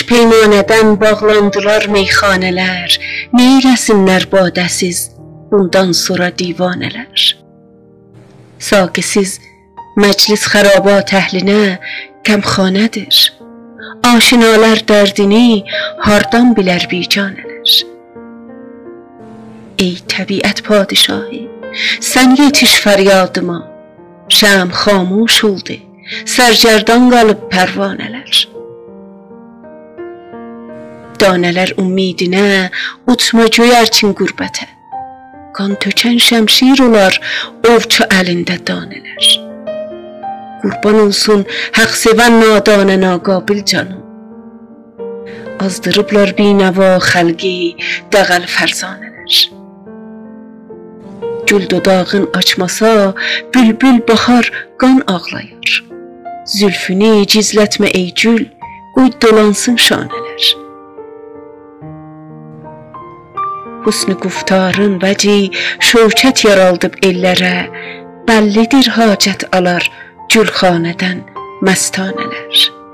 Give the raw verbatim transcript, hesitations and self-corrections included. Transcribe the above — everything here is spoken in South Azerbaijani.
پیمانه‌دن باغلاندیلار میخانه‌لر، نئیله‌سینلر باده‌سیز بوندان سونرا دیوانه‌لر؟ ساقی‌سیز مجلس خرابات اهلینه غمخانه‌دیر. آشنالار دردینی هاردان بیلر بیگانه‌لر؟ ای طبیعت پادشاهی، سن یئتیش فریادیما. شمع خاموش اولدو، سرگردان قالیب پروانه‌لر. دانه‌لر امیدینه اوچما گؤیرچین غربته. قان تؤکن شمشیر اولار اووچو الینده دانه‌لر. قوربان اولسون حق سئون نادانه ناقابل جانیم. آزدیریبلار بی‌نوا خلقی دغل فرزانه‌لر. گول دوداغین آچماسا، بولبول باهار قان آغلایار. زولفونو گیزلتمه ای گول، قوی دولانسین شانه‌لر. حسن گفتارین وجی شوکت یارالدیب ائللره، بللی‌دیر حاجت آلار گولخانه‌دن مستانه‌لر.